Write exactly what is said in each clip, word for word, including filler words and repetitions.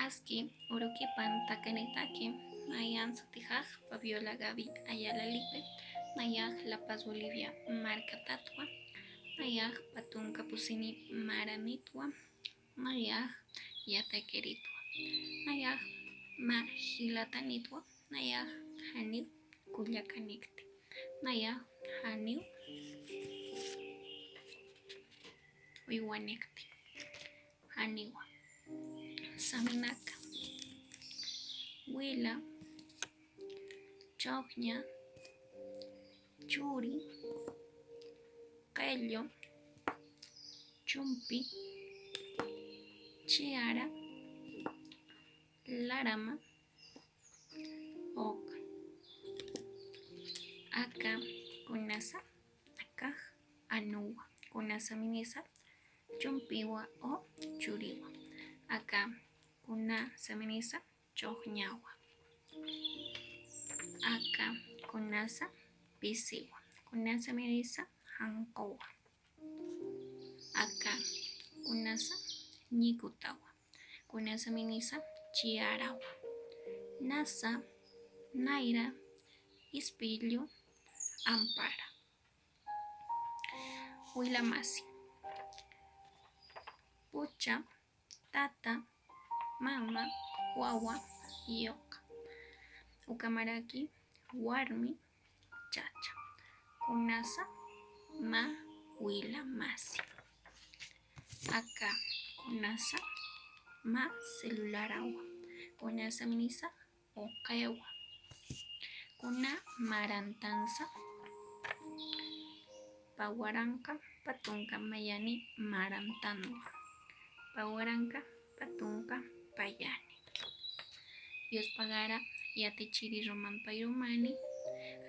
Aski urukipan takanitaki, nayan sutixax Fabiola Gaby Ayala Lipe, nayax La Paz Bolivia markatatwa, nayax pä tunka pusini maranitwa, nayax yataykiritwa, nayax mä jilatanitwa, nayax janiw kullakanikti, nayax janiw uywanikti, janiwa. Saminaka: wila, ch'uxña, churi, qillu, chumpi, chiyara, larama, uka. Aka kunasa, akax anuwa. Kuna saminisa chumpiwa o churiwa. Aka kuna saminisa ch'uxñawa. Aka kunasa pisiwa. Kuna saminisa janquwa. Aka kunasa ñikutawa. Kuna saminisa chiyarawa. Nasa, nayra, ispillu, ampara. Wilamasi: pucha, tata, mama, wawa, yuqa. Ukamaraki warmi, chacha. Kunasa mä wilamasi. Aka kunasa mä celularawa. Kuna saminisa uqiwa. Kuna marantansa: pä waranqa pä tunka mayani marantanwa. Pä waranqa pä tunka payani. Yuspagara yatichiri Román Pairumani,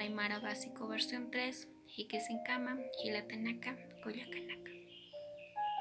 Aymara Básico versión tres, jikisinkama, jilatanaka, kullakanaka.